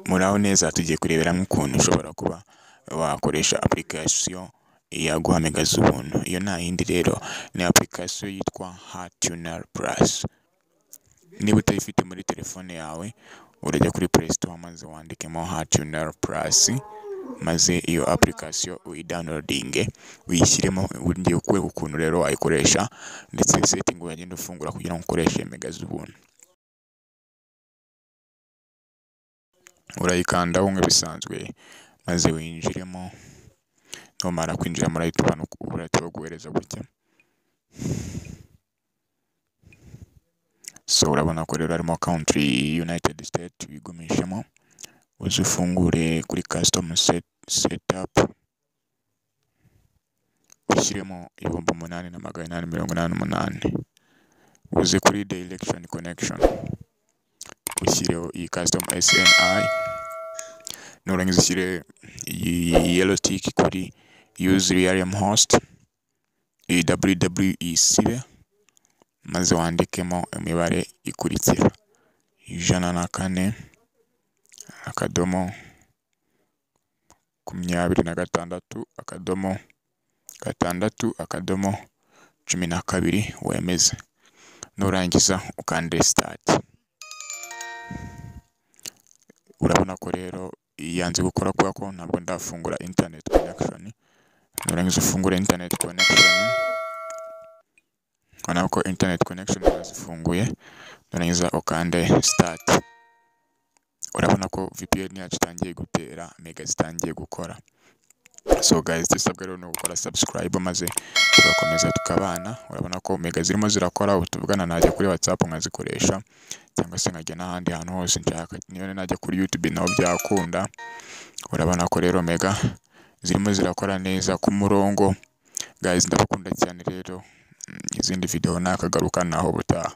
Muraho neza, tugiye kureberamo ukuntu ushobora kuba wakoresha application yaguha mega z'ubuntu. Iyo nta yindi rero ni application yitwa Hatuner Plus. Niba utayifite muri telefone yawe, urajya kuri Play Store maze wandikemo Hatuner Plus, maze iyo application uyidownloadinge, uyishyiremo. Ngiye kukwereka ukuntu rero wayikoresha ndetse setting uragenda ufungura kugira ngo ukoreshe mega z'ubuntu. Urayikandaho nk'ibisanzwe maze winjiremo, numara kwinjiramo urahita baguhereza gutya. So urabona ko rero harimo country United States, wigumishemo, uze ufungure kuri custom setup, ushyiremo 8888, uze kuri direction connection, ushyireho iyi custom SNI, nurangiza ushyire iyi yellow tick kuri use realm host, iyi WWEC, maze wandikemo imibare ikurikira 104 akadomo 26 akadomo 6 akadomo 12, wemeze. Nurangiza ukande start. Urabona ko rero yanze gukora kubera ko ntabwo ndafungura internet connection. Nurangiza ufungure internet connection, urabona ko internet connection yazifunguye. Nurangiza ukande start. Urabona ko VPN yacu itangiye gutera mega, zitangiye gukora. So guys, dusabwa rero ni ugukora subscribe maze tugakomeza tukabana. Urabona ko mega zirimo zirakora, ubu tuvugana najya kuri WhatsApp nkazikoresha, cyangwa se nkajya n'ahandi hantu hose nshaka, niyo najya kuri YouTube naho byakunda. Urabona ko rero mega zirimo zirakora neza ku murongo. Guys, ndabakunda cyane rero, izindi video nakagaruka naho butaha.